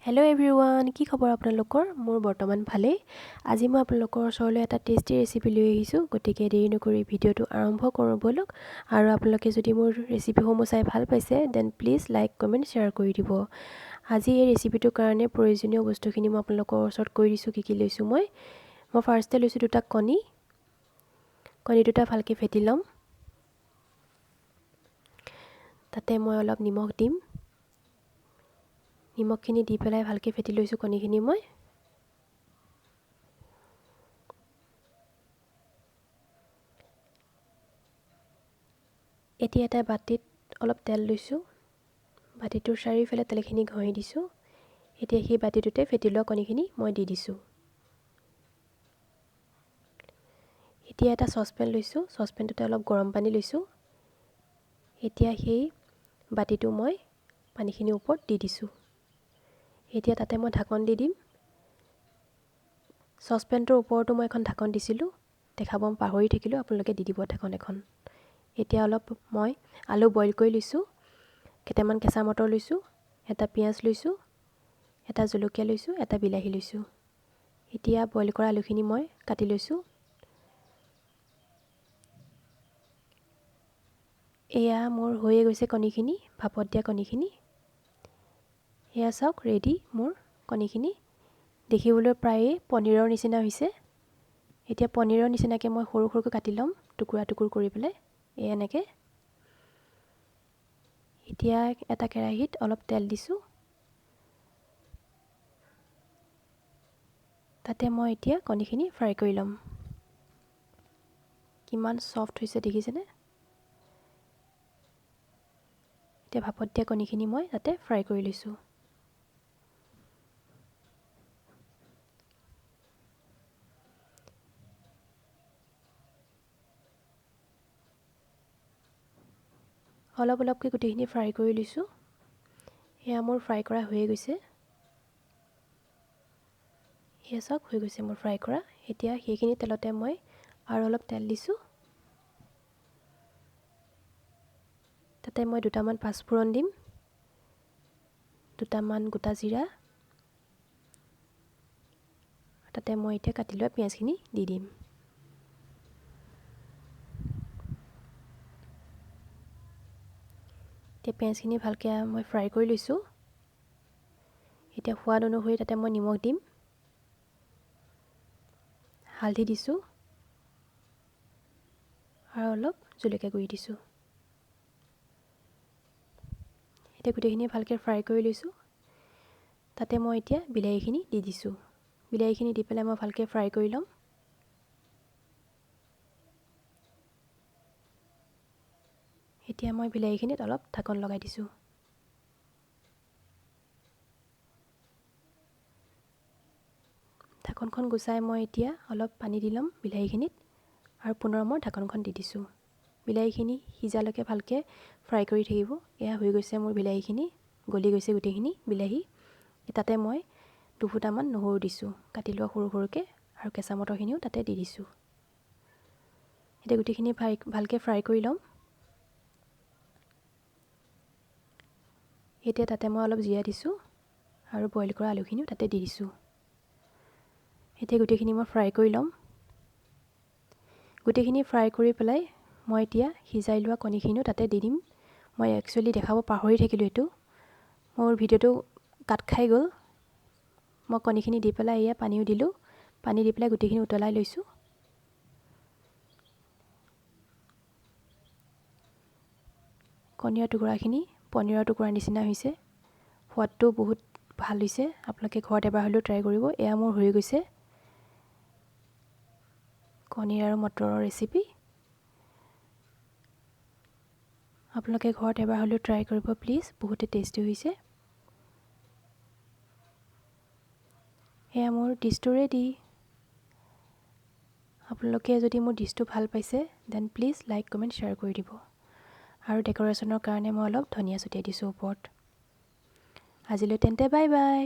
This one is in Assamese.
হেল্ল' এভৰিৱান, কি খবৰ আপোনালোকৰ? মোৰ বৰ্তমান ভালেই। আজি মই আপোনালোকৰ ওচৰলৈ এটা টেষ্টি ৰেচিপি লৈ আহিছোঁ, গতিকে দেৰি নকৰি ভিডিঅ'টো আৰম্ভ কৰোঁ ব'লক। আৰু আপোনালোকে যদি মোৰ ৰেচিপিসমূহ চাই ভাল পাইছে then please like, comment, share কৰি দিব। আজি এই ৰেচিপিটোৰ কাৰণে প্ৰয়োজনীয় বস্তুখিনি মই আপোনালোকৰ ওচৰত কৈ দিছোঁ, কি কি লৈছোঁ। মই মই ফাৰ্ষ্টে লৈছোঁ দুটা কণী। কণী দুটা ভালকৈ ফেটি ল'ম। তাতে মই অলপ নিমখ দিম। নিমখখিনি দি পেলাই ভালকৈ ফেটি লৈছোঁ কণীখিনি মই। এতিয়া এটা বাতিত অলপ তেল লৈছোঁ। বাতিটোৰ চাৰিওফালে তেলখিনি ঘঁহি দিছোঁ। এতিয়া সেই বাতিটোতে ফেটি লোৱা কণীখিনি মই দি দিছোঁ। এতিয়া এটা চচপেন লৈছোঁ। চচপেনটোতে অলপ গৰম পানী লৈছোঁ। এতিয়া সেই বাতিটো মই পানীখিনিৰ ওপৰত দি দিছোঁ। এতিয়া তাতে মই ঢাকন দি দিম। চচপেনটোৰ ওপৰতো মই এখন ঢাকন দিছিলোঁ, দেখাব পাহৰি থাকিলোঁ, আপোনালোকে দি দিব ঢাকন এখন। এতিয়া অলপ মই আলু বইল কৰি লৈছোঁ, কেইটামান কেঁচা মটৰ লৈছোঁ, এটা পিঁয়াজ লৈছোঁ, এটা জলকীয়া লৈছোঁ, এটা বিলাহী লৈছোঁ। এতিয়া বইল কৰা আলুখিনি মই কাটি লৈছোঁ। এয়া মোৰ হৈয়ে গৈছে কণীখিনি, ভাপত দিয়া কণীখিনি। এয়া চাওক, ৰেডি মোৰ কণীখিনি। দেখিবলৈ প্ৰায়ে পনীৰৰ নিচিনা হৈছে। এতিয়া পনীৰৰ নিচিনাকৈ মই সৰু সৰুকৈ কাটি ল'ম, টুকুৰা টুকুৰ কৰি পেলাই এই এনেকৈ। এতিয়া এটা কেৰাহীত অলপ তেল দিছোঁ। তাতে মই এতিয়া কণীখিনি ফ্ৰাই কৰি ল'ম। কিমান ছফ্ট হৈছে দেখিছেনে? এতিয়া ভাপত দিয়া কণীখিনি মই তাতে ফ্ৰাই কৰি লৈছোঁ। অলপ অলপকৈ গোটেইখিনি ফ্ৰাই কৰি লৈছোঁ। এয়া মোৰ ফ্ৰাই কৰা হৈয়ে গৈছে। এয়া চাওক, হৈ গৈছে মোৰ ফ্ৰাই কৰা। এতিয়া সেইখিনি তেলতে মই আৰু অলপ তেল দিছোঁ। তাতে মই দুটামান পাঁচফোৰণ দিম, দুটামান গোটা জিৰা। তাতে মই এতিয়া কাটি লোৱা পিঁয়াজখিনি দি দিম। এতিয়া পিঁয়াজখিনি ভালকৈ মই ফ্ৰাই কৰি লৈছোঁ। এতিয়া সোৱাদ অনুসৰি তাতে মই নিমখ দিম, হালধি দিছোঁ আৰু অলপ জলকীয়া গুড়ি দিছোঁ। এতিয়া গোটেইখিনি ভালকৈ ফ্ৰাই কৰি লৈছোঁ। তাতে মই এতিয়া বিলাহীখিনি দি দিছোঁ। বিলাহীখিনি দি পেলাই মই ভালকৈ ফ্ৰাই কৰি ল'ম। এতিয়া মই বিলাহীখিনিত অলপ ঢাকন লগাই দিছোঁ। ঢাকনখন গুচাই মই এতিয়া অলপ পানী দি ল'ম বিলাহীখিনিত আৰু পুনৰ মই ঢাকনখন দি দিছোঁ। বিলাহীখিনি সিজালৈকে ভালকৈ ফ্ৰাই কৰি থাকিব। এয়া হৈ গৈছে মোৰ বিলাহীখিনি, গলি গৈছে গোটেইখিনি বিলাহী। তাতে মই দুফুটামান নহৰু দিছোঁ, কাটি লোৱা সৰু সৰুকৈ, আৰু কেঁচা মটৰখিনিও তাতে দি দিছোঁ। এতিয়া গোটেইখিনি ভালকৈ ফ্ৰাই কৰি ল'ম। এতিয়া তাতে মই অলপ জিৰা দিছোঁ আৰু বইল কৰা আলুখিনিও তাতে দি দিছোঁ। এতিয়া গোটেইখিনি মই ফ্ৰাই কৰি ল'ম। গোটেইখিনি ফ্ৰাই কৰি পেলাই মই এতিয়া সিজাই লোৱা কণীখিনিও তাতে দি দিম। মই একচুৱেলি দেখাব পাহৰি থাকিলোঁ, এইটো মোৰ ভিডিঅ'টো কাট খাই গ'ল। মই কণীখিনি দি পেলাই এয়া পানীও দিলোঁ। পানী দি পেলাই গোটেইখিনি উতলাই লৈছোঁ। কণীৰ টুকুৰাখিনি পনীৰৰ টুকুৰাৰ নিচিনা হৈছে। সোৱাদটো বহুত ভাল হৈছে। আপোনালোকে ঘৰত এবাৰ হ'লেও ট্ৰাই কৰিব। এয়া মোৰ হৈ গৈছে কণীৰ আৰু মটৰৰ ৰেচিপি। আপোনালোকে ঘৰত এবাৰ হ'লেও ট্ৰাই কৰিব প্লিজ, বহুতে টেষ্টি হৈছে। এয়া মোৰ ডিছটো ৰেডি। আপোনালোকে যদি মোৰ ডিছটো ভাল পাইছে then please like, comment, share কৰি দিব। আৰু ডেক'ৰেশ্যনৰ কাৰণে মই অলপ ধনিয়া ছটিয়াই দিছোঁ ওপৰত। আজিলৈ তেন্তে বাই বাই।